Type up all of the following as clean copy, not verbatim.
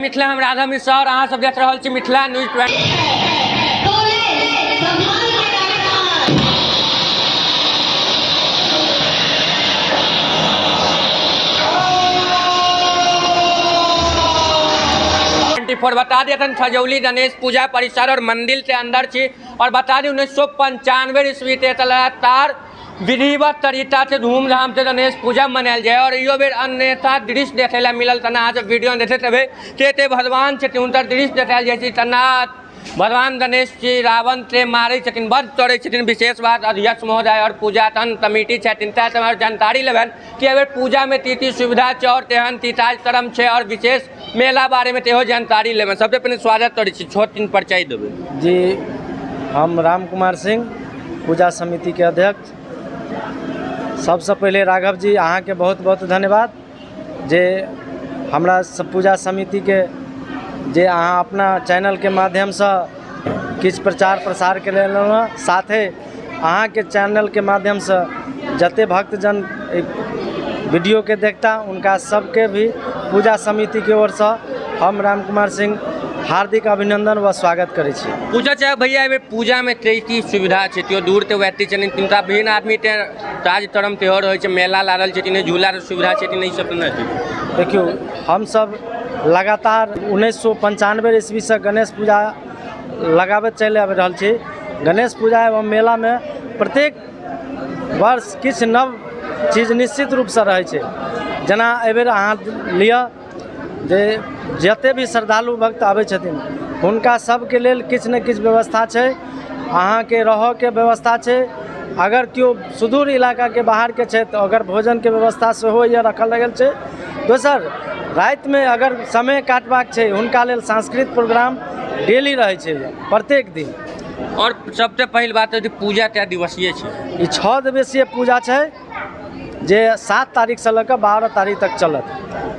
मिथिला हम राधा मिश्रा और अहाँ सब देख रहल छी मिथिला न्यूज 24। बता दिए खजौली गणेश पूजा परिसर और मंदिर के अंदर छी और बता दी 1995 ईस्वी के लगातार विधिवत तरीका से धूमधाम से गणेश पूजा मनायल जाए और इहो बेर अन्यथा दृश्य देखे ला मिलल। तना अहाँ सब वीडियो में देखैत हेबै ते भगवान छथिन हुनकर दृश्य देखायल जाइ छै। तना भगवान गणेश जी रावण के मारै छथिन, वध करै छथिन। विशेष बात अध्यक्ष महोदय और पूजा तहन कमिटी छथिन तैं सब जानकारी लेबनि कि एहि बेर पूजा में की की सुविधा छै और तेहन की कार्यक्रम छै और विशेष मेला बारे में तेहो जानकारी लेबनि। सबसे पहिने स्वागत करै छी, छोट दिन परिचय देबै। जी, हम राम कुमार सिंह, पूजा समिति के अध्यक्ष। सबसे पहले राघव जी अहाँके बहुत बहुत धन्यवाद जे हमरा सब पूजा समिति के जे अहाँ अपना चैनलके माध्यमसँ किछु प्रचार प्रसार के लेलहुँ हँ। साथे अहाँके चैनलके माध्यमसँ जते भक्तजन वीडियोके देखता उनका सबके भी पूजा समितिके ओरसँ हम राम कुमार सिंह हार्दिक अभिनंदन व स्वागत करै छी। पूजा चाहे भैया एहि पूजा में की सुविधा छै? त्यो दूर ते व्यक्ति छथिन तिनका विभिन्न आदमी ते कार्यक्रम सेहो रहै छै, मेला लागल छै, झूला के सुविधा छै, ई सब नहि छै। देखियौ, हमसब लगातार 1995 ईस्वीसँ गणेश पूजा लगाबैत चलि आबि रहल छी। गणेश पूजा एवं मेलामे प्रत्येक वर्ष किछु नव चीज निश्चित रूपसँ रहै छै। जेना एहिबेर अहाँ लिअ जे जते भी श्रद्धालु भक्त आबै छथिन हुनका सबके लेल किछु ने किछु व्यवस्था छै। अहाँके रहऽके व्यवस्था छै। अगर केओ सुदूर इलाकाके बाहरके छै तऽ अगर भोजनके व्यवस्था सेहो यऽ रखल गेल छै। दोसर, रातिमे अगर समय काटबाक छै हुनका लेल सांस्कृतिक प्रोग्राम डेली रहै छै प्रत्येक दिन। और सबसे पहिल बात है पूजा कै दिवसीय छै? ई 6 दिवसीय पूजा छै जे 7 तारीख से लऽ कऽ 12 तारीख तक चलत।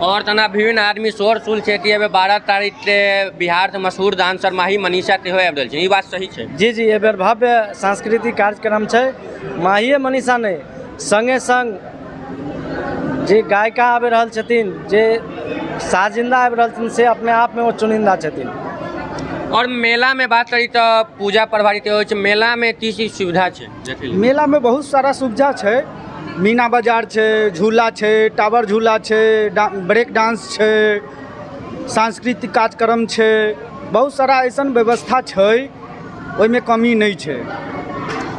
और तना विभिन्न आदमी शोर सुल छै कि एहिबेर 12 तारीख के बिहार से मशहूर डांसर माही मनीषा सेहो आबि रहल छै, ई बात सही छै? जी जी, एहिबेर भव्य सांस्कृतिक कार्यक्रम छै। माहिए मनीषा नहि, संगे संग जे गायिका आबि रहल छथिन, जे साजिंदा आबि रहल छथिन, से अपने आपमे ओ चुनिंदा छथिन। और मेला में बात करी तो पूजा प्रभावित होइ छै, मेला में की चीज सुविधा छै? मेला में बहुत सारा सुविधा छै। मीना बाजार छै, झूला छै, टावर झूला छै, ब्रेक डांस छै, सांस्कृतिक कार्यक्रम छै, बहुत सारा ऐसन व्यवस्था छै, ओहिमे कमी नहि छै।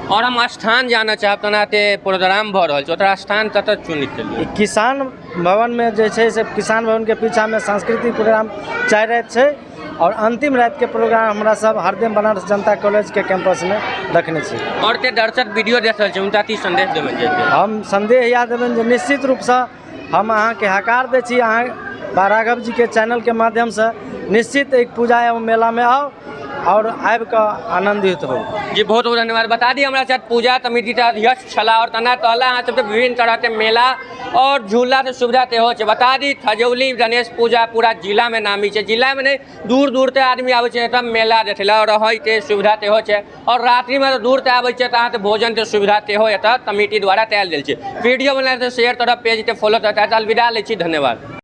और हम स्थान जानऽ चाहब, तेना ते प्रोग्राम भऽ रहल छै, ओतरा स्थान कतऽ चुनित केलियै? किसान भवनमे जे छै से किसान भवनके पीछामे सांस्कृतिक प्रोग्राम 4 राति छै और अंतिम राति के प्रोग्राम हमरा सब हरदम बनारस जनता कॉलेज के कैंपस में रखने छी। और के दर्शक वीडियो देख रहल छै हुनका की संदेश देबनि? हम संदेश इएह देबनि जे निश्चित रूपसँ हम अहाँके हकार दै छी, अहाँ राघव जी के चैनल के माध्यमसँ निश्चित एक पूजा एवं मेला में आउ और आबि कऽ आनंदित हो। जी बहुत बहुत धन्यवाद। बता दी हमरा साथ पूजा समिति के अध्यक्ष छलाह और तना कहला अहाँ सबके विभिन्न तरह के मेला और झूला के सुविधा सेहो छै। बता दी खजौली गणेश पूजा पूरा जिला में नामी छै, जिला में नहीं दूर दूर से आदमी आबै छै तब मेला देखै लए और रहै के सुविधा सेहो छै और रात्रि में दूर से आबै छै तऽ अहाँके भोजन के सुविधा सेहो एतऽ कमिटी द्वारा कयल गेल छै। वीडियो बनाए शेयर करब, पेज के फॉलो करब। अलविदा लै छी, धन्यवाद।